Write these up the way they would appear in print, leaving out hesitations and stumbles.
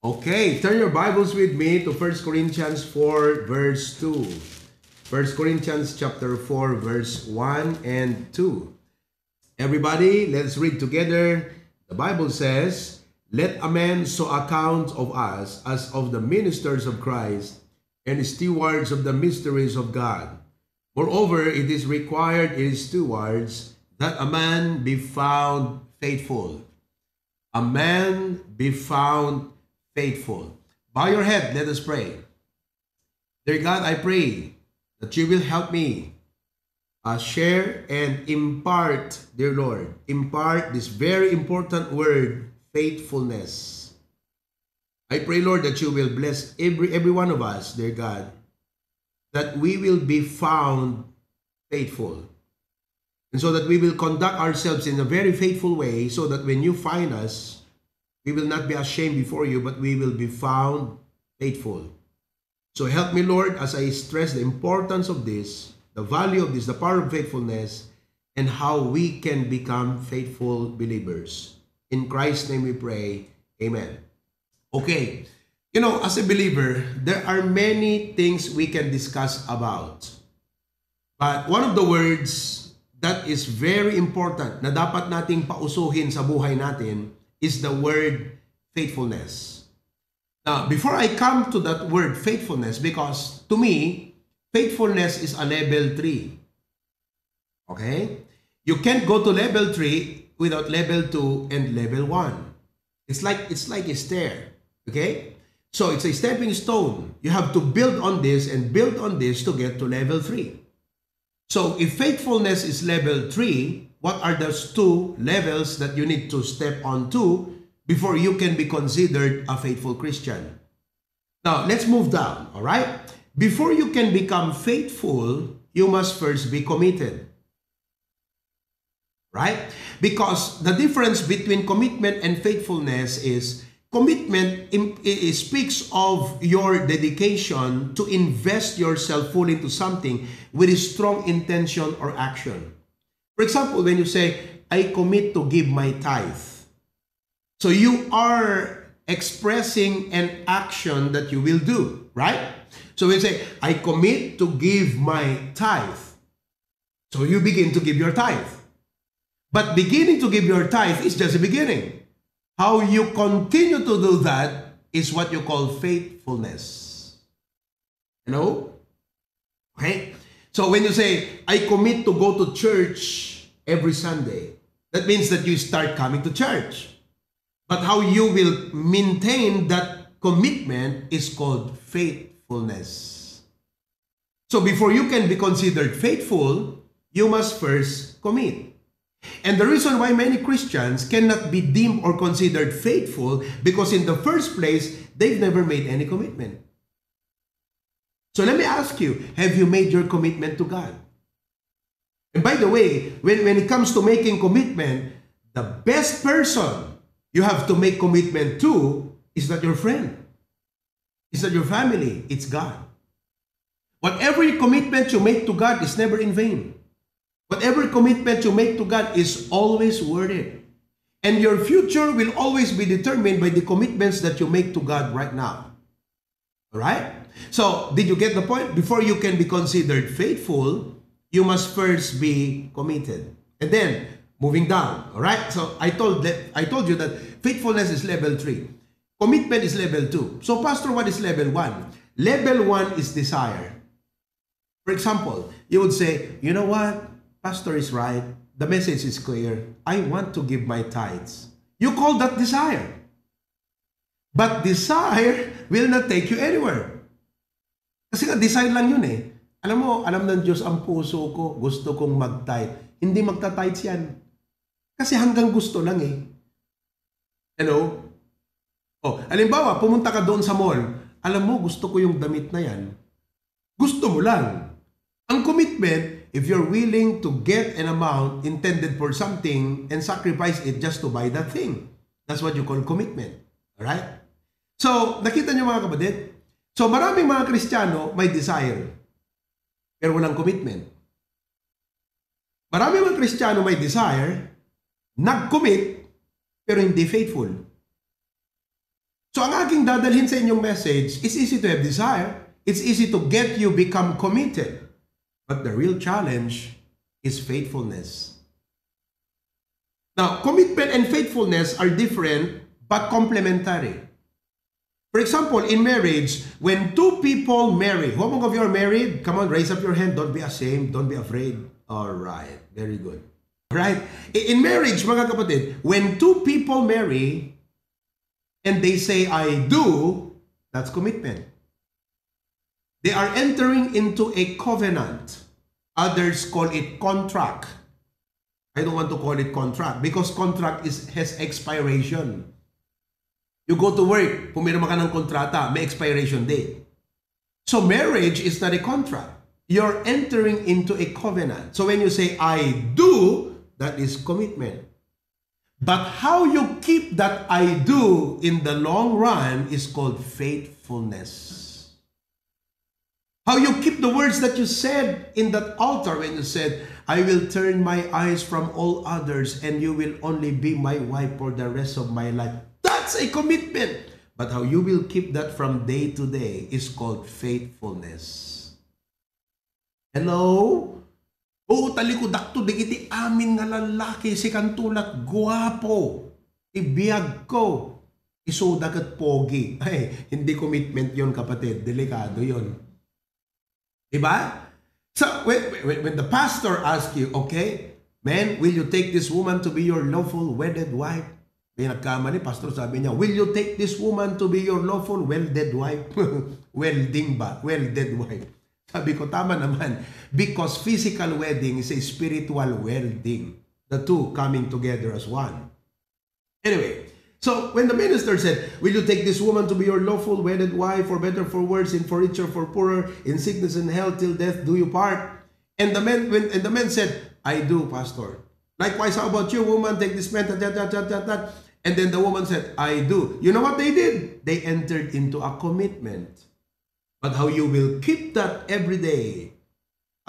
Okay, turn your Bibles with me to 1 Corinthians 4 verse 2. 1 Corinthians chapter 4 verse 1 and 2. Everybody, let's read together. The Bible says, "Let a man so account of us as of the ministers of Christ and stewards of the mysteries of God. Moreover, it is required in stewards that a man be found faithful." A man be found faithful. Bow your head, let us pray. Dear God, I pray that you will help me share and impart, dear Lord, impart this very important word, faithfulness. I pray, Lord, that you will bless every one of us, dear God, that we will be found faithful. And so that we will conduct ourselves in a very faithful way, so that when you find us, we will not be ashamed before you, but we will be found faithful. So help me, Lord, as I stress the importance of this, the value of this, the power of faithfulness, and how we can become faithful believers. In Christ's name we pray. Amen. Okay. As a believer, there are many things we can discuss about. But one of the words that is very important na dapat nating pausuhin sa buhay natin is the word faithfulness. Now, before I come to that word faithfulness, because to me, faithfulness is a level 3. Okay? You can't go to level 3 without level 2 and level 1. It's like a stair. Okay? So it's a stepping stone. You have to build on this and build on this to get to level 3. So if faithfulness is level 3, what are those 2 levels that you need to step on to before you can be considered a faithful Christian? Now, let's move down, all right? Before you can become faithful, you must first be committed. Right? Because the difference between commitment and faithfulness is commitment speaks of your dedication to invest yourself fully into something with a strong intention or action. For example, when you say, "I commit to give my tithe," so you are expressing an action that you will do, right? So when you say, "I commit to give my tithe," so you begin to give your tithe. But beginning to give your tithe is just the beginning. How you continue to do that is what you call faithfulness. Okay? So when you say, "I commit to go to church every Sunday," that means that you start coming to church. But how you will maintain that commitment is called faithfulness. So before you can be considered faithful, you must first commit. And the reason why many Christians cannot be deemed or considered faithful, because in the first place, they've never made any commitment. So let me ask you, have you made your commitment to God? And by the way, when it comes to making commitment, the best person you have to make commitment to is not your friend. It's not your family. It's God. Whatever commitment you make to God is never in vain. Whatever commitment you make to God is always worth it. And your future will always be determined by the commitments that you make to God right now. Alright? So, did you get the point? Before you can be considered faithful, you must first be committed. And then, moving down. Alright? So, I told you that faithfulness is level 3. Commitment is level 2. So, Pastor, what is level 1? Level 1 is desire. For example, you would say, "You know what? Pastor is right. The message is clear. I want to give my tithes." You call that desire. But desire will not take you anywhere. Kasi desire lang yun eh. Alam ng Diyos ang puso ko, gusto kong mag-tithe. Hindi magta-tithes yan. Kasi hanggang gusto lang eh. Halimbawa, pumunta ka doon sa mall. Alam mo, gusto ko yung damit na yan. Gusto mo lang. Ang commitment, if you're willing to get an amount intended for something and sacrifice it just to buy that thing. That's what you call commitment. Alright? So, nakita niyo mga kapatid? So, maraming mga Kristiyano may desire, pero walang commitment. Maraming mga Kristiyano may desire, nag-commit, pero hindi faithful. So ang aking dadalhin sa inyong message, it's easy to have desire. It's easy to get you become committed. But the real challenge is faithfulness. Now, commitment and faithfulness are different but complementary. For example, in marriage, when two people marry, how many of you are married? Come on, raise up your hand. Don't be ashamed. Don't be afraid. All right. Very good. All right. In marriage, mga kapatid, when two people marry and they say, I do, that's commitment. They are entering into a covenant. Others call it contract. I don't want to call it contract because contract has expiration. You go to work, pumirma ka ng kontrata, may expiration date. So marriage is not a contract. You're entering into a covenant. So when you say, I do, that is commitment. But how you keep that I do in the long run is called faithfulness. How you keep the words that you said in that altar when you said, I will turn my eyes from all others and you will only be my wife for the rest of my life. That's a commitment. But how you will keep that from day to day is called faithfulness. Hello? Oo, talikudak to, digiti amin nga lalaki, si kantulat, guwapo, ibiyag ko, isuda kat pogi. Ay, hindi commitment yon kapatid, delikado yon. Diba? So, when the pastor asks you, okay, man, will you take this woman to be your lawful wedded wife? May nagkamali, pastor sabi niya, will you take this woman to be your lawful welded wife? Welding ba? Welded wife. Sabi ko, tama naman. Because physical wedding is a spiritual welding. The two coming together as one. Anyway, so when the minister said, will you take this woman to be your lawful wedded wife, for better, for worse, in for richer, for poorer, in sickness and health, till death do you part? And the man said, I do, pastor. Likewise, how about you, woman? Take this man, that. And then the woman said, I do. You know what they did? They entered into a commitment. But how you will keep that every day,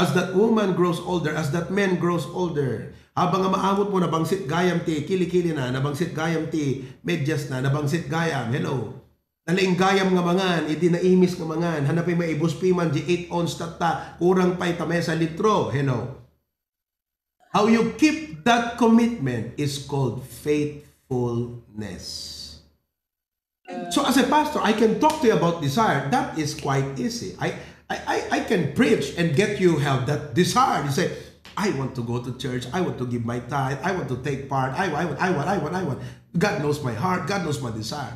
as that woman grows older, as that man grows older, habang nga maamot mo, nabangsit gayam ti, kilikili na, nabangsit gayam ti, medyas na, nabangsit gayam, hello. Nalaing gayam nga mangan, iti naimis nga mangan, hanapin may ibuspiman, di 8 ounce tata, kurang pa'y tamesa litro, hello. How you keep that commitment is called faithfulness. So as a pastor, I can talk to you about desire. That is quite easy. I can preach and get you have that desire. You say, I want to go to church. I want to give my tithe. I want to take part. I want. God knows my heart. God knows my desire.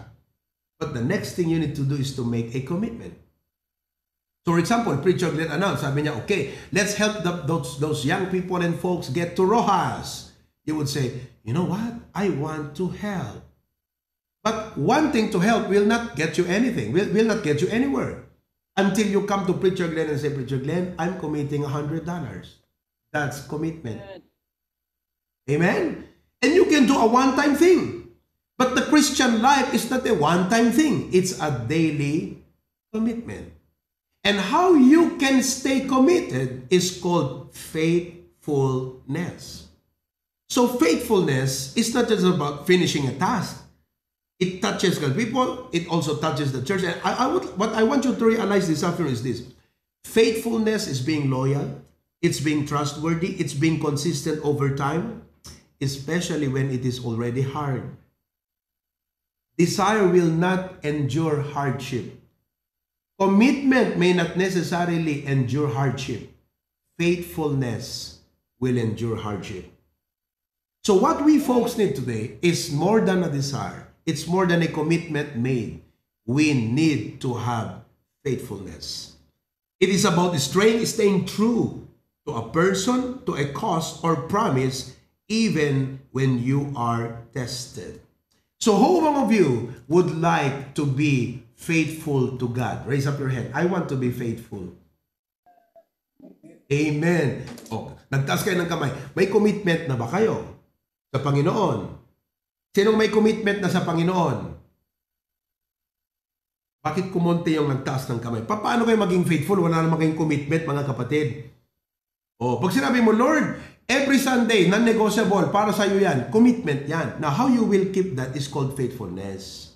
But the next thing you need to do is to make a commitment. So for example, Preacher Glenn announced, sabi niya, okay, let's help those young people and folks get to Rojas. You would say, you know what? I want to help. But wanting to help will not get you anything, will not get you anywhere. Until you come to Preacher Glenn and say, Preacher Glenn, I'm committing $100. That's commitment. Amen? And you can do a one-time thing. But the Christian life is not a one-time thing. It's a daily commitment. And how you can stay committed is called faithfulness. So faithfulness is not just about finishing a task. It touches God's people. It also touches the church. And what I want you to realize this afternoon is this. Faithfulness is being loyal. It's being trustworthy. It's being consistent over time, especially when it is already hard. Desire will not endure hardship. Commitment may not necessarily endure hardship. Faithfulness will endure hardship. So what we folks need today is more than a desire. It's more than a commitment made. We need to have faithfulness. It is about staying true to a person, to a cause or promise, even when you are tested. So how many of you would like to be faithful to God? Raise up your hand. I want to be faithful. Amen. Oh, nagtaas kayo ng kamay. May commitment na ba kayo sa Panginoon? Sinong may commitment na sa Panginoon? Bakit kumonte yung nagtaas ng kamay? Paano kayo maging faithful? Wala naman kayong commitment, mga kapatid. Oh, pag sinabi mo, Lord, every Sunday, non-negotiable, para sa iyo yan. Commitment yan. Now, how you will keep that is called faithfulness.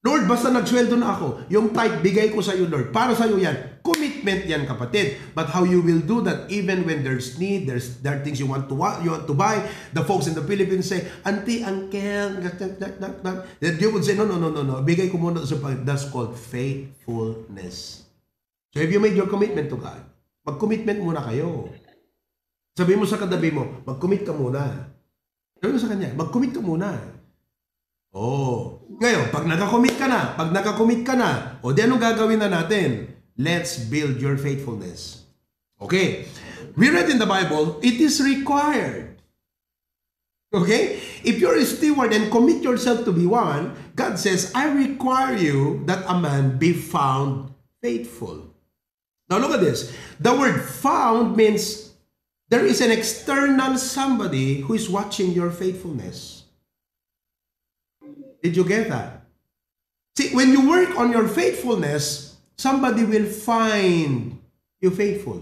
Lord, basta nagsweldo na ako, yung tithe, bigay ko sa iyo, Lord. Para sa iyo yan. Commitment yan, kapatid. But how you will do that, even when there's need, there are things you want to buy. The folks in the Philippines say, Auntie, Uncle, that you would say, no. Bigay ko muna sa pag. That's called faithfulness. So if you made your commitment to God, mag-commitment muna kayo. Sabi mo sa katabi mo, mag-commit ka muna. Sabi mo sa kanya, mag-commit ka muna. Oh, ngayon, pag nakakommit ka na, o di anong gagawin na natin? Let's build your faithfulness. Okay, we read in the Bible, it is required. Okay, if you're a steward and commit yourself to be one, God says, I require you that a man be found faithful. Now look at this. The word found means there is an external somebody who is watching your faithfulness. Did you get that? See, when you work on your faithfulness, somebody will find you faithful.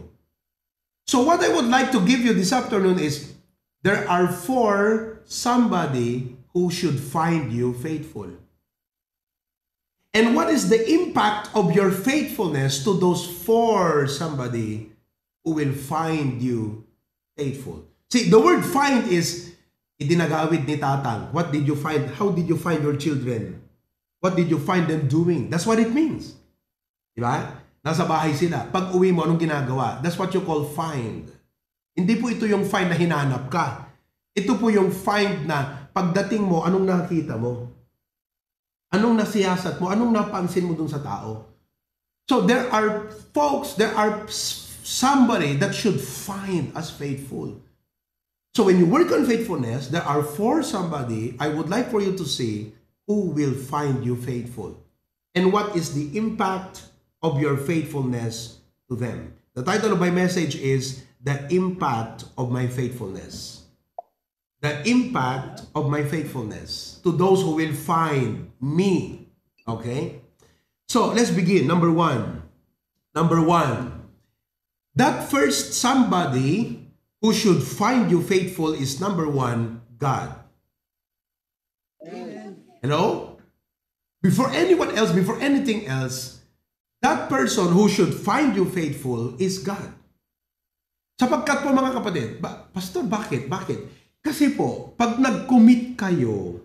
So what I would like to give you this afternoon is, there are 4 somebody who should find you faithful. And what is the impact of your faithfulness to those 4 somebody who will find you faithful? See, the word find is idinagawid ni Tatang. What did you find? How did you find your children? What did you find them doing? That's what it means. Diba? Nasa bahay sila. Pag uwi mo, anong ginagawa? That's what you call find. Hindi po ito yung find na hinanap ka. Ito po yung find na pagdating mo, anong nakita mo? Anong nasiyasat mo? Anong napansin mo dun sa tao? So there are folks, there are somebody that should find us faithful. So when you work on faithfulness, there are 4 somebody I would like for you to see who will find you faithful. And what is the impact of your faithfulness to them? The title of my message is The Impact of My Faithfulness. The impact of my faithfulness to those who will find me. Okay? So let's begin. Number one. That first somebody who should find you faithful is number 1, God. Hello? Before anyone else, before anything else, that person who should find you faithful is God. Sapagkat po mga kapatid, Pastor, bakit? Kasi po, pag nag-commit kayo,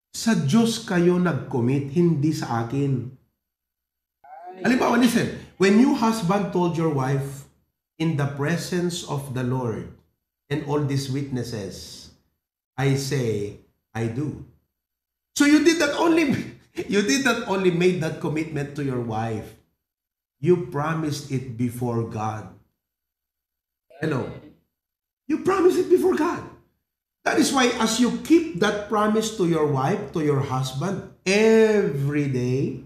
sa Diyos kayo nag-commit, hindi sa akin. Halimbawa, listen, when you husband told your wife, in the presence of the Lord and all these witnesses, I say, I do. So you did not only made that commitment to your wife. You promised it before God. Hello. You promised it before God. That is why as you keep that promise to your wife, to your husband, every day,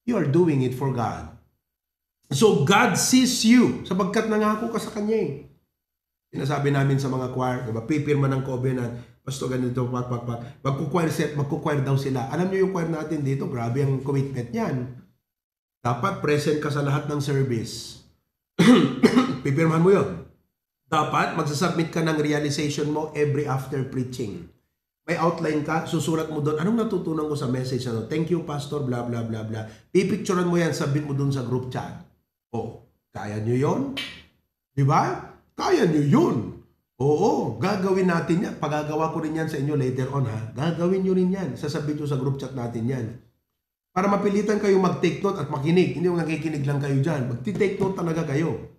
you are doing it for God. So God sees you sapagkat nangako ka sa Kanya eh. Sinasabi namin sa mga choir, diba, pipirma ng covenant, Pastor ganito, magkukwire daw sila. Alam niyo yung choir natin dito, grabe ang commitment niyan. Dapat present ka sa lahat ng service. Pipirmahan mo yun. Dapat magsasubmit ka ng realization mo every after preaching. May outline ka, susulat mo doon, anong natutunan ko sa message? Ano? Thank you, Pastor, blah, blah, blah, blah. Pipicturean mo yan, submit mo doon sa group chat. Oh, kaya nyo yun? Diba? Kaya nyo yun. Oo, gagawin natin yan. Pagagawa ko rin yan sa inyo later on, ha? Gagawin nyo rin yan. Sasabihin nyo sa group chat natin yan. Para mapilitan kayo mag-take note at makinig. Hindi yung nakikinig lang kayo dyan. Mag-take note talaga kayo.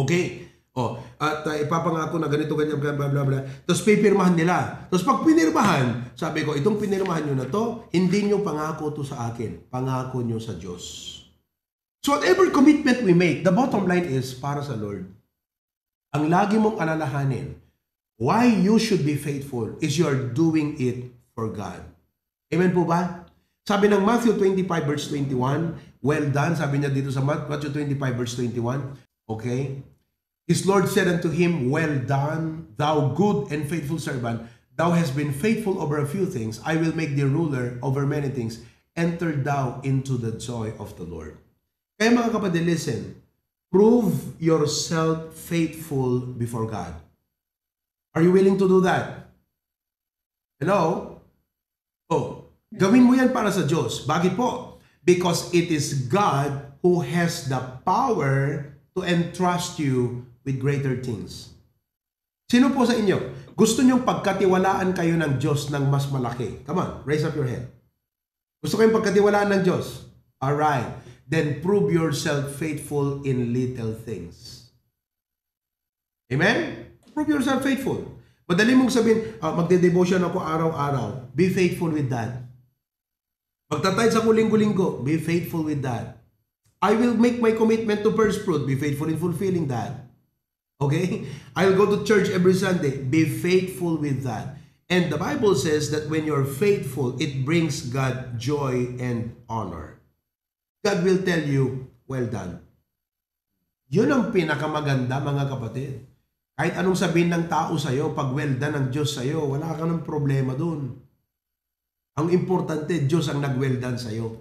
Okay? Oh, at ipapangako na ganito, ganyan, blah, blah, blah. Tapos pipirmahan nila. Tapos pag pinirmahan, sabi ko, itong pinirmahan nyo na to, hindi nyo pangako to sa akin. Pangako nyo sa Diyos. So whatever commitment we make, the bottom line is para sa Lord. Ang lagi mong alalahanin, why you should be faithful is you are doing it for God. Amen po ba? Sabi ng Matthew 25 verse 21, well done, sabi niya dito sa Matthew 25 verse 21, okay? His Lord said unto him, well done, thou good and faithful servant, thou hast been faithful over a few things, I will make thee ruler over many things, enter thou into the joy of the Lord. Kaya mga kapatid, listen, prove yourself faithful before God. Are you willing to do that? Hello? Oh, Gawin mo yan para sa Diyos. Bakit po? Because it is God who has the power to entrust you with greater things. Sino po sa inyo? Gusto niyong pagkatiwalaan kayo ng Diyos ng mas malaki? Come on, raise up your hand. Gusto kayong pagkatiwalaan ng Diyos? Alright. Then prove yourself faithful in little things. Amen? Prove yourself faithful. Madali mong sabihin, magde-devotion ako araw-araw. Be faithful with that. Magtatayad sa linggo-linggo. Be faithful with that. I will make my commitment to first fruit. Be faithful in fulfilling that. Okay? I'll go to church every Sunday. Be faithful with that. And the Bible says that when you're faithful, it brings God joy and honor. God will tell you, well done. Yun ang pinakamaganda, mga kapatid. Kahit anong sabihin ng tao sa'yo, pag well done ng Diyos sa'yo, wala ka ng problema dun. Ang importante, Diyos ang nag-well done sa'yo.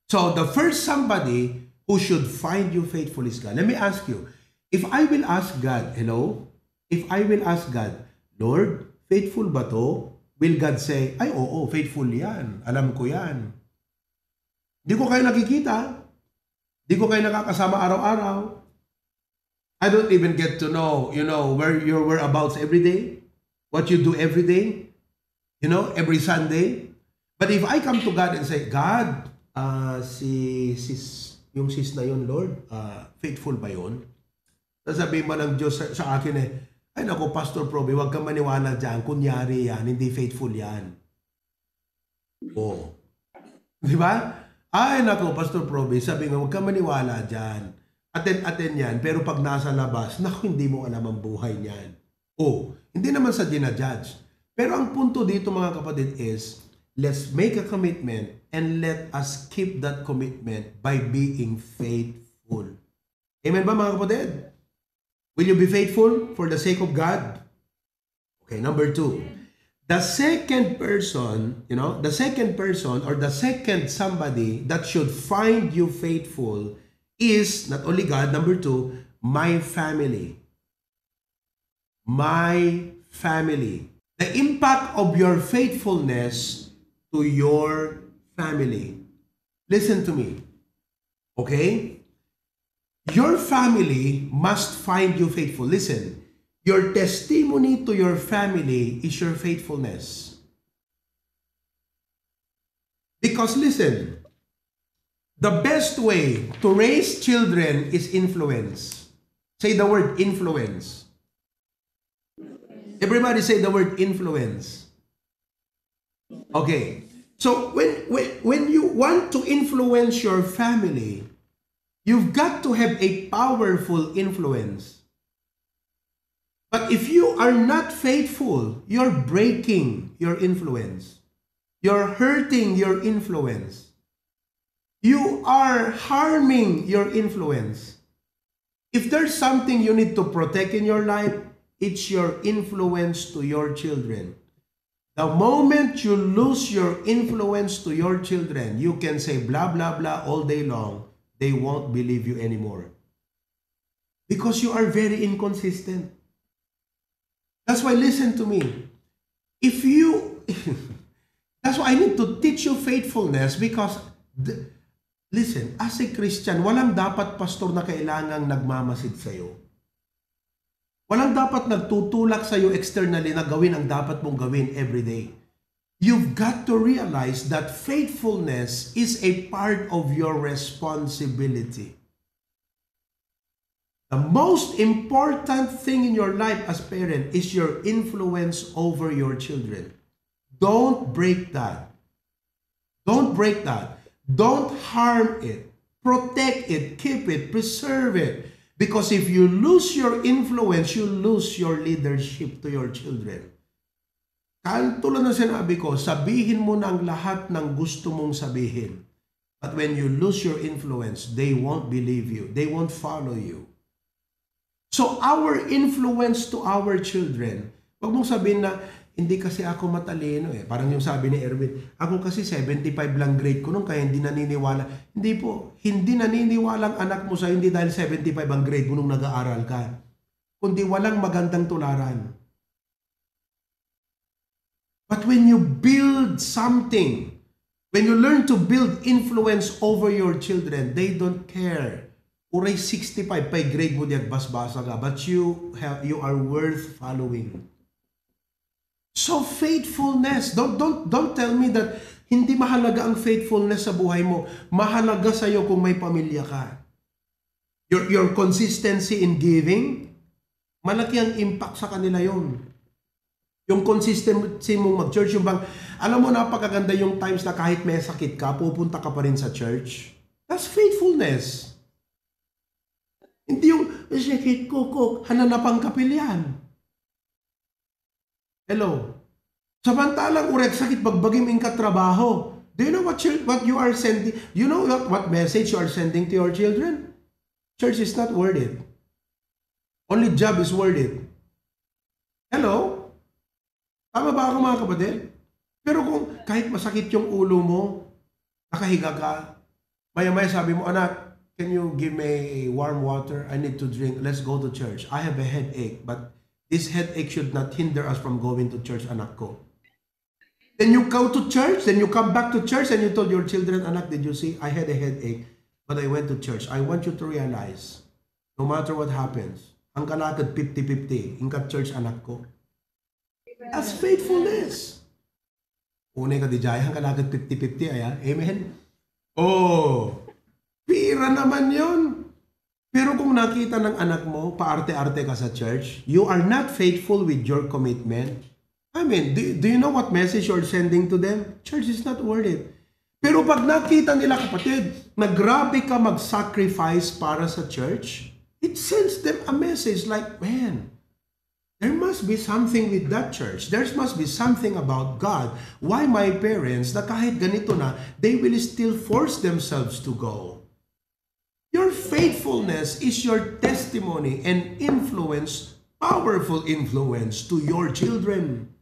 So, the first somebody who should find you faithful is God. Let me ask you, if I will ask God, hello? If I will ask God, Lord, faithful ba to? Will God say, ay oo, faithful yan. Alam ko yan. Di ko kayo nakikita. Di ko kayo nakakasama araw-araw. I don't even get to know, where your whereabouts every day. What you do every day. Every Sunday. But if I come to God and say, God, yung sis na yun, Lord, faithful ba yun? Sasabihin ba ng Diyos sa akin ay naku, Pastor Proby, huwag kang maniwala dyan. Kunyari yan, hindi faithful yan. Oh. Di ba? Ay naku, Pastor Proby, sabi nga, huwag kang maniwala dyan. Aten yan, pero pag nasa labas, naku, hindi mo alam ang buhay niyan. Oh, hindi naman sa dinajudge. Pero ang punto dito, mga kapatid, is, let's make a commitment and let us keep that commitment by being faithful. Amen ba, mga kapatid? Will you be faithful for the sake of God? Okay, number 2. The second person or the second somebody that should find you faithful is not only God. Number 2, my family. My family. The impact of your faithfulness to your family. Listen to me. Okay? Your family must find you faithful. Listen, your testimony to your family is your faithfulness. Because listen, the best way to raise children is influence. Say the word influence. Everybody say the word influence. Okay. So when you want to influence your family, you've got to have a powerful influence. But if you are not faithful, you're breaking your influence. You're hurting your influence. You are harming your influence. If there's something you need to protect in your life, it's your influence to your children. The moment you lose your influence to your children, you can say blah, blah, blah all day long. They won't believe you anymore. Because you are very inconsistent. That's why, listen to me. That's why I need to teach you faithfulness because, listen, as a Christian, walang dapat pastor na kailangang nagmamasid sa'yo. Walang dapat nagtutulak sa'yo externally na gawin ang dapat mong gawin every day. You've got to realize that faithfulness is a part of your responsibility. The most important thing in your life as parent is your influence over your children. Don't break that. Don't break that. Don't harm it. Protect it, keep it, preserve it. Because if you lose your influence, you lose your leadership to your children. Tulad na sinabi ko, sabihin mo na ang lahat ng gusto mong sabihin. But when you lose your influence, they won't believe you. They won't follow you. So our influence to our children, wag mong sabihin na, hindi kasi ako matalino eh. Parang yung sabi ni Erwin, ako kasi 75 lang grade ko nung kaya hindi naniniwala. Hindi po, hindi naniniwala ang anak mo sa hindi dahil 75 ang grade mo nung nag-aaral ka. Kundi walang magandang tularan. But when you build something When you learn to build influence over your children, they don't care. Uray 65 pay grade mo diag basbasa ka, but you are worth following. So faithfulness, don't tell me that hindi mahalaga ang faithfulness sa buhay mo. Mahalaga sa iyo kung may pamilya ka. Your consistency in giving, malaki ang impact sa kanila yon. Yung consistency mong mag-church, yung bang, alam mo, napakaganda yung times na kahit may sakit ka, pupunta ka pa rin sa church. That's faithfulness. Hindi yung, sakit ko, hananapang kapilyan. Hello? Samantalang, urek sakit, bagbagim in katrabaho. Do you know what you are sending? You know what message you are sending to your children? Church is not worth it. Only job is worth it. Hello? Tama ba ako mga kapatid? Pero kung kahit masakit yung ulo mo, nakahiga ka, maya-maya sabi mo, anak, can you give me warm water? I need to drink. Let's go to church. I have a headache, but this headache should not hinder us from going to church, anak ko. Then you go to church, then you come back to church, and you told your children, anak, did you see? I had a headache, but I went to church. I want you to realize, no matter what happens, ang kalakad 50-50, ingkat church, anak ko. That's faithfulness. Unay ka di jaya, ang kalakad 50-50 ay, amen? Oh, pira naman yon. Pero kung nakita ng anak mo, paarte-arte ka sa church, you are not faithful with your commitment. I mean, do you know what message you're sending to them? Church is not worth it. Pero pag nakita nila, kapatid, na grabe ka mag-sacrifice para sa church, it sends them a message like, man, there must be something with that church. There must be something about God. Why my parents, na kahit ganito na, they will still force themselves to go. Your faithfulness is your testimony and influence, powerful influence to your children.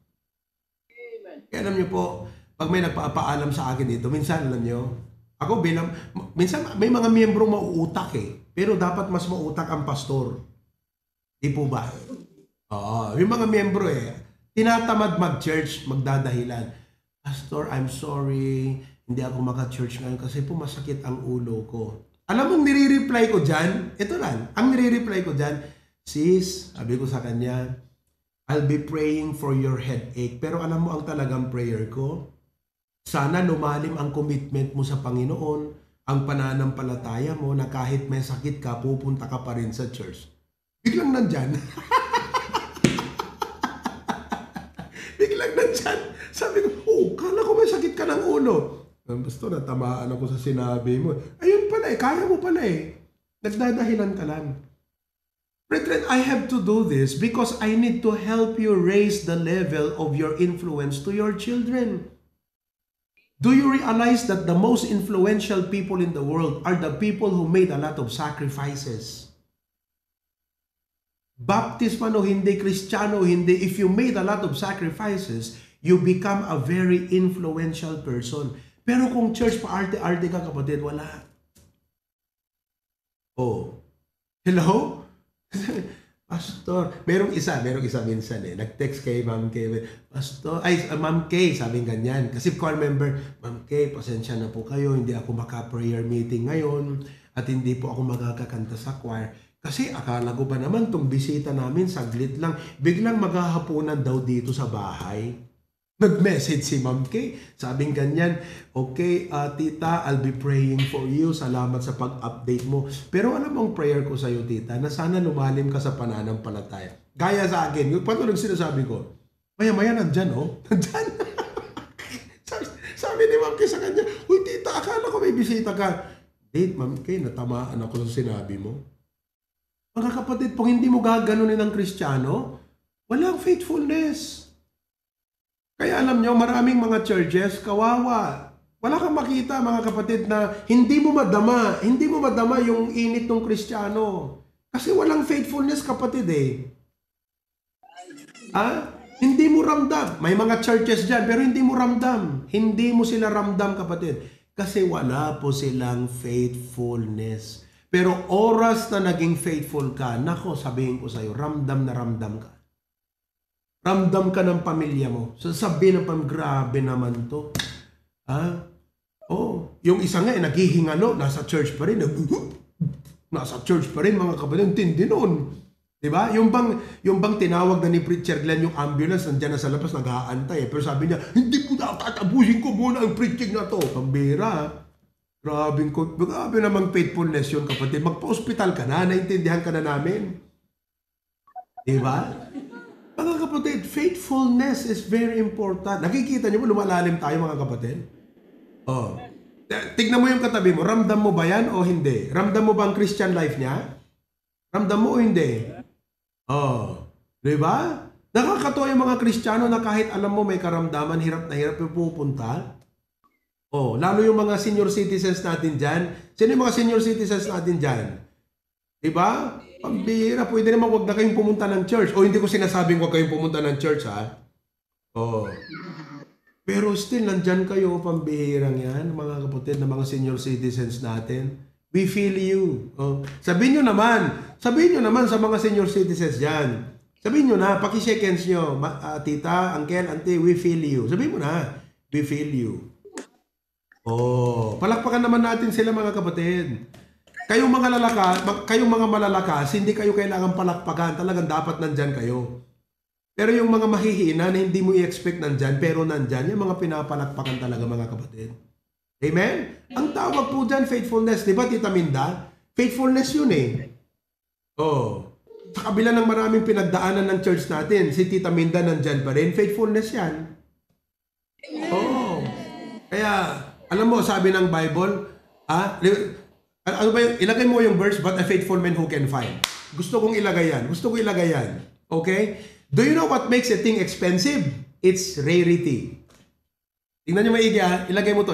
Kaya alam niyo po, pag may nagpapaalam sa akin dito, minsan alam niyo, ako minsan may mga miyembro mauutak pero dapat mas mauutak ang pastor. Di po ba? Yung mga miyembro tinatamad mag-church, magdadahilan. Pastor, I'm sorry, hindi ako maka-church ngayon kasi po masakit ang ulo ko. Alam mong nire-reply ko dyan? Ito lang, ang nire-reply ko dyan, sis, sabi ko sa kanya, I'll be praying for your headache. Pero alam mo ang talagang prayer ko? Sana lumalim ang commitment mo sa Panginoon, ang pananampalataya mo na kahit may sakit ka, pupunta ka pa rin sa church. Biglang nandyan. Biglang nandyan. Sabi ko, kala ko may sakit ka ng ulo. Pastor, natamaan ako sa sinabi mo. Ayun pala kaya mo pala Nagdadahilan ka lang. Brethren, I have to do this because I need to help you raise the level of your influence to your children. Do you realize that the most influential people in the world are the people who made a lot of sacrifices? Baptist man o hindi, Kristiyano o hindi, if you made a lot of sacrifices, you become a very influential person. Pero kung church paarte-arte ka, kapatid, wala. Oh. Hello? Pastor, merong isa minsan nag-text kay Ma'am Kay, Pastor, Ma'am Kay, sabing ganyan. Kasi call member, Ma'am Kay, pasensya na po kayo, hindi ako maka-prayer meeting ngayon at hindi po ako magkakanta sa choir. Kasi akala ko pa naman tong bisita namin, saglit lang, biglang maghahaponan daw dito sa bahay. Nag-message si Ma'am Kay, sabing ganyan, okay, tita, I'll be praying for you, salamat sa pag-update mo. Pero alam mong prayer ko sa iyo, tita, na sana lumalim ka sa pananampalataya. Gaya sa akin, yung patuloy sinasabi ko, maya-maya nandyan, nandyan. sabi ni Ma'am Kay sa kanya, uy tita, akala ko may bisita ka. Date, Ma'am Kay, natamaan ako sa sinabi mo. Mga kapatid, kung hindi mo gaganunin ng Kristiyano, walang faithfulness. Kaya alam nyo, maraming mga churches, kawawa. Wala kang makita, mga kapatid, na hindi mo madama yung init ng Kristiyano. Kasi walang faithfulness, kapatid Hindi mo ramdam. May mga churches dyan, pero hindi mo ramdam. Hindi mo sila ramdam, kapatid. Kasi wala po silang faithfulness. Pero oras na naging faithful ka, nako, sabihin ko sa'yo, ramdam na ramdam ka. Ramdam ka ng pamilya mo. Sasabihin ng grabe naman to. Oh, yung isa nga, naghihingalo, nasa church pa rin. Nasa church pa rin, mga kapatid. Tindi nun. Diba? Yung bang tinawag na ni Preacher Glenn yung ambulance, nandiyan na sa labas, nag-aantay. Pero sabi niya, hindi po na, tatapusin ko muna ang preaching na to. Pambira. Grabe namang faithfulness yun, kapatid. Magpa-hospital ka na, naintindihan ka na namin. Diba? Mga kapatid, faithfulness is very important. Nakikita niyo mo, lumalalim tayo, mga kapatid. Oh. Tignan mo yung katabi mo, ramdam mo ba yan o hindi? Ramdam mo ba ang Christian life niya? Ramdam mo o hindi? Oh. Diba? Nakakatuwa yung mga Kristiyano na kahit alam mo may karamdaman, hirap na hirap yung pupunta. Oh, lalo yung mga senior citizens natin dyan. Sino yung mga senior citizens natin dyan? Diba? Pambira, pwede naman wag na kayong pumunta ng church. O hindi ko sinasabing wag kayong pumunta ng church, ha? Oh. Pero still, nandyan kayo, pambihirang yan, mga kapatid na mga senior citizens natin. We feel you. Oh. Sabihin nyo naman sa mga senior citizens dyan. Sabihin nyo na, paki-shake hands nyo, tita, uncle, auntie, we feel you. Sabihin mo na, we feel you. Oh, palakpakan naman natin sila, mga kapatid. Kayong mga malalakas, hindi kayo kailangan palakpakan. Talagang dapat nandyan kayo. Pero yung mga mahihina na hindi mo i-expect nandyan, pero nandyan, yung mga pinapalakpakan talaga, mga kapatid. Amen? Ang tawag po dyan, faithfulness. Di ba, Tita Minda? Faithfulness yun eh. Oh. Sa kabila ng maraming pinagdaanan ng church natin, si Tita Minda nandyan pa rin. Faithfulness yan. Oh. Kaya, alam mo, sabi ng Bible, ano ba yung, ilagay mo yung verse, but a faithful man who can find. Gusto kong ilagay yan. Okay? Do you know what makes a thing expensive? It's rarity. Tingnan nyo maigi, ha? Ilagay mo to.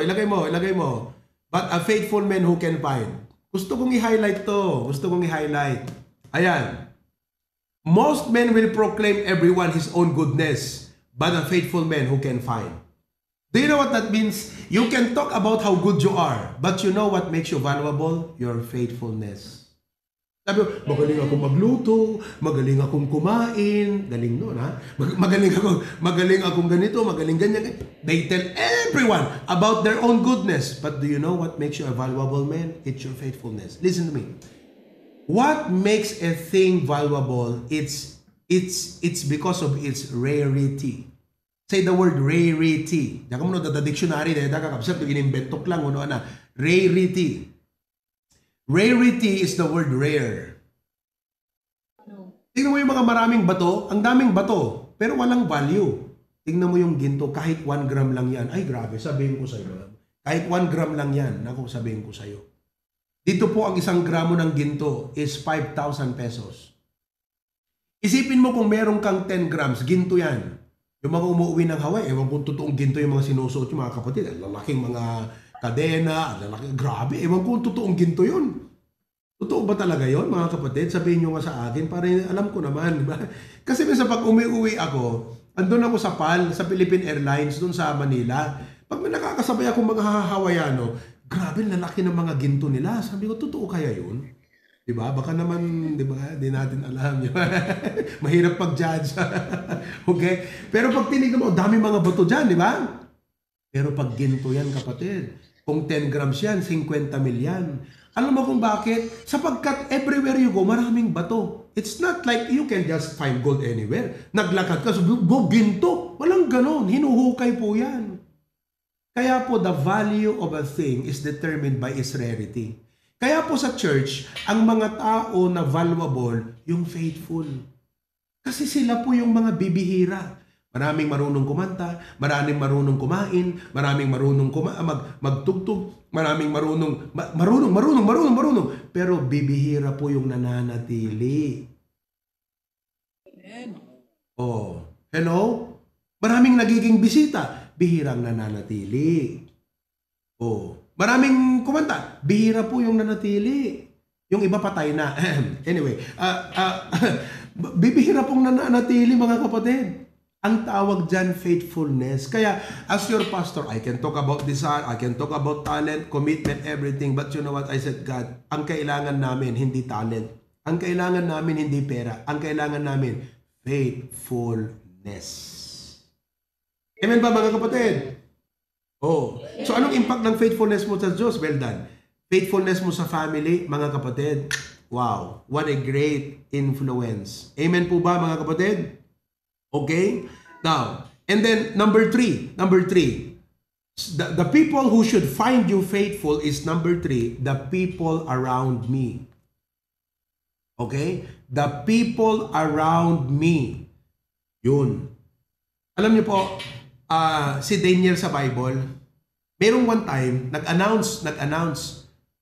But a faithful man who can find. Gusto kong i-highlight to. Ayan. Most men will proclaim everyone his own goodness, but a faithful man who can find. Do you know what that means? You can talk about how good you are, but you know what makes you valuable? Your faithfulness. Sabi mo, magaling akong magluto, magaling akong kumain, galing nun, ha? Magaling akong ganito, magaling ganyan. They tell everyone about their own goodness. But do you know what makes you a valuable man? It's your faithfulness. Listen to me. What makes a thing valuable? It's because of its rarity. Say the word rarity. Diyan ka mo da dictionary na kakapsat to inimbentok lang ano na. Rarity. Rarity is the word rare. Tingnan mo yung mga maraming bato, ang daming bato, pero walang value. Tingnan mo yung ginto, kahit 1 gram lang yan. Ay grabe, sabihin ko sa iyo. Kahit 1 gram lang yan, naku, sabihin ko sa iyo. Dito po ang 1 gramo ng ginto is 5,000 pesos. Isipin mo kung meron kang 10 grams, ginto yan. Yung mga umuwi ng Hawaii, ewan kung totoong ginto yung mga sinusuot yung mga kapatid. Lalaking mga kadena, lalaking, grabe, ewan kung totoong ginto yun. Totoo ba talaga yun, mga kapatid? Sabihin nyo nga sa akin, para alam ko naman. Diba? Kasi minsan pag uwi ako, andun ako sa PAL, sa Philippine Airlines, dun sa Manila. Pag may nakakasabay akong mga Hawaiano, grabe, lalaki ng mga ginto nila. Sabi ko, totoo kaya yun? Diba? Baka naman, diba, di natin alam. Diba? Mahirap pag-judge. Okay? Pero pag tinignan mo, dami mga bato dyan, di ba? Pero pag ginto yan, kapatid, kung 10 grams yan, 50 mil yan. Alam mo kung bakit? Sapagkat everywhere you go, maraming bato. It's not like you can just find gold anywhere. Naglakad ka, go ginto. Walang ganon. Hinuhukay po yan. Kaya po, the value of a thing is determined by its rarity. Kaya po sa church, ang mga tao na valuable, yung faithful. Kasi sila po yung mga bibihira. Maraming marunong kumanta, maraming marunong kumain, maraming marunong magtugtog, maraming marunong. Pero bibihira po yung nananatili. Oh, hello? Maraming nagiging bisita, bihirang nananatili. Oh, maraming kumanta, bihira po yung nanatili. Yung iba patay na. Anyway, bibihira pong nananatili, mga kapatid. Ang tawag dyan, faithfulness. Kaya, as your pastor, I can talk about desire, I can talk about talent, commitment, everything. But you know what? I said, God, ang kailangan namin, hindi talent. Ang kailangan namin, hindi pera. Ang kailangan namin, faithfulness. Amen ba, mga kapatid? Oh. So anong impact ng faithfulness mo sa Diyos? Well done. Faithfulness mo sa family, mga kapatid. Wow, what a great influence. Amen po ba, mga kapatid? Okay? Now, and then number three, the people who should find you faithful is number 3, the people around me. Okay? The people around me. Yun. Alam niyo po, si Daniel sa Bible, merong one time, nag-announce.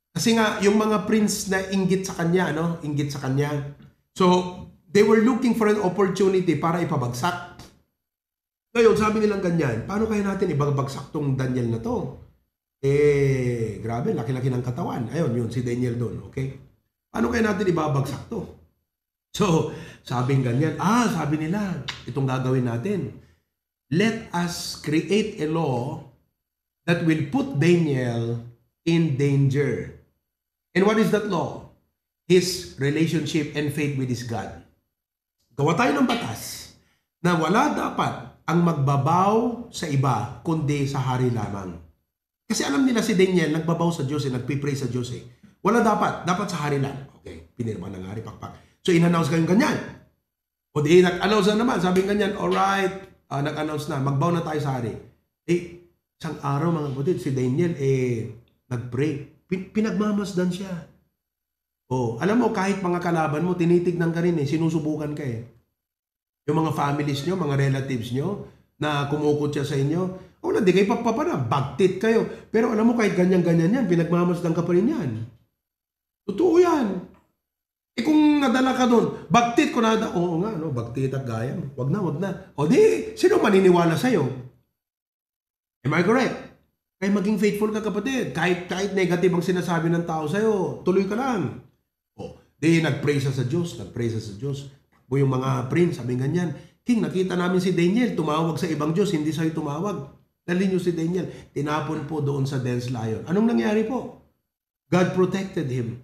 Kasi nga, yung mga prince na inggit sa kanya, inggit sa kanya. So, they were looking for an opportunity para ipabagsak. Ngayon, sabi nilang ganyan, paano kaya natin ibabagsak tong Daniel na to? Grabe, laki-laki ng katawan. Ayun, yun, si Daniel doon, okay? Paano kaya natin ibabagsak to? So, sabing ganyan, sabi nila, itong gagawin natin. Let us create a law that will put Daniel in danger. And what is that law? His relationship and faith with his God. Gawa tayo ng batas na wala dapat ang magbabaw sa iba kundi sa hari lamang. Kasi alam nila si Daniel nagbabaw sa Diyos nagpipray sa Diyos Wala dapat sa hari lang. Okay, pinirma ng hari, pakpak. So in-announce kayong ganyan. O di nag-announce na naman, sabi ganyan, alright, nag-announce na, magbaw na tayo sa hari. Isang araw mga kapatid, si Daniel nag-pray. Pinagmamasdan siya. Alam mo, kahit mga kalaban mo, tinitignan ka rin sinusubukan ka Yung mga families nyo, mga relatives nyo, na kumukutya sa inyo, wala, di kayo papapara, bagtit kayo. Pero alam mo, kahit ganyan-ganyan yan, pinagmamasdan ka pa rin yan. Totoo yan. Kung nadala ka doon, bagtit ko na, oo nga, bagtit at gayam. Wag na. O di, sino maniniwala sa'yo? Am I correct? Kaya maging faithful ka, kapatid. Kahit negative ang sinasabi ng tao sa'yo, tuloy ka lang. Di, nag-pray siya sa Diyos. O yung mga prince, sabi ganyan, King, nakita namin si Daniel, tumawag sa ibang Diyos, hindi sa'yo tumawag. Dali niyo si Daniel. Tinapon po doon sa dense lion. Anong nangyari po? God protected him.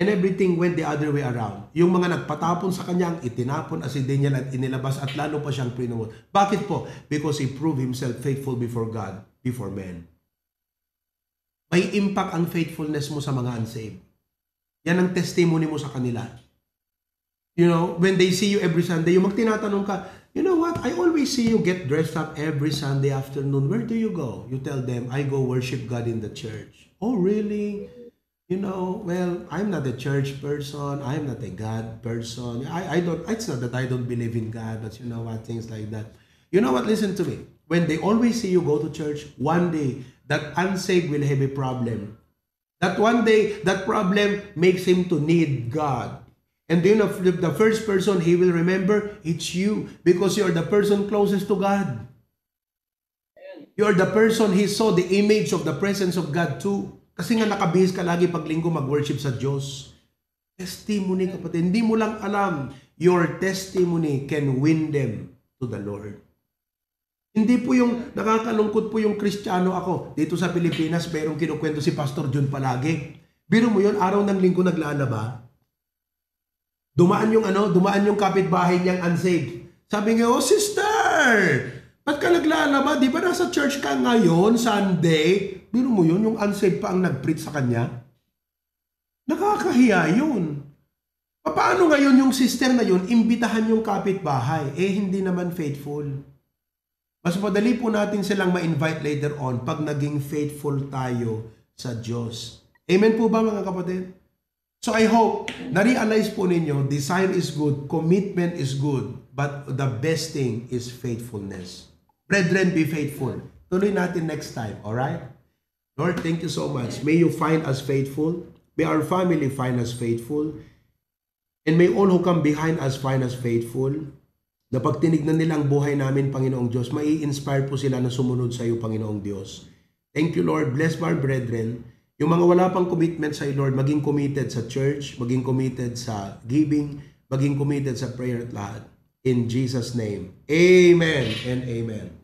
And everything went the other way around. Yung mga nagpatapon sa kanyang, itinapon si Daniel at inilabas at lalo pa siyang pinunod. Bakit po? Because he proved himself faithful before God, before men. May impact ang faithfulness mo sa mga unsaved. Yan ang testimony mo sa kanila. When they see you every Sunday, yung magtinatanong ka, you know what? I always see you get dressed up every Sunday afternoon. Where do you go? You tell them, I go worship God in the church. Oh, really? Well, I'm not a church person. I'm not a God person. It's not that I don't believe in God, but you know what? Things like that. You know what? Listen to me. When they always see you go to church, one day, that unsaved will have a problem. That one day, that problem makes him to need God. And the first person he will remember, it's you. Because you are the person closest to God. You are the person he saw the image of the presence of God too. Kasi nga nakabihis ka lagi pag linggo mag-worship sa Diyos. Testimony, kapatid. Hindi mo lang alam, your testimony can win them to the Lord. Hindi po yung, nakakalungkot po yung Kristiyano ako. Dito sa Pilipinas, merong kinukwento si Pastor John palagi. Biro mo yun, araw ng linggo naglalaba. Dumaan yung kapitbahay niyang unsaved. Sabi niya, sister, ba't ka naglalaba? Di ba nasa church ka ngayon, Sunday? Biro mo yun, yung unsaved pa ang nag-preach sa kanya? Nakakahiya yun. Paano ngayon yung sister na yun, imbitahan yung kapitbahay? Hindi naman faithful. Mas madali po natin silang ma-invite later on pag naging faithful tayo sa Diyos. Amen po ba mga kapatid? So I hope, na-realize po ninyo, desire is good, commitment is good, but the best thing is faithfulness. Brethren, be faithful. Tuloy natin next time, alright? Lord, thank you so much. May you find us faithful. May our family find us faithful. And may all who come behind us find us faithful. Na pag tinignan nila ang buhay namin, Panginoong Diyos, mai-inspire po sila na sumunod sa iyo, Panginoong Diyos. Thank you, Lord. Bless our brethren. Yung mga wala pang commitment sa iyo, Lord, maging committed sa church, maging committed sa giving, maging committed sa prayer at lahat. In Jesus' name, amen and amen.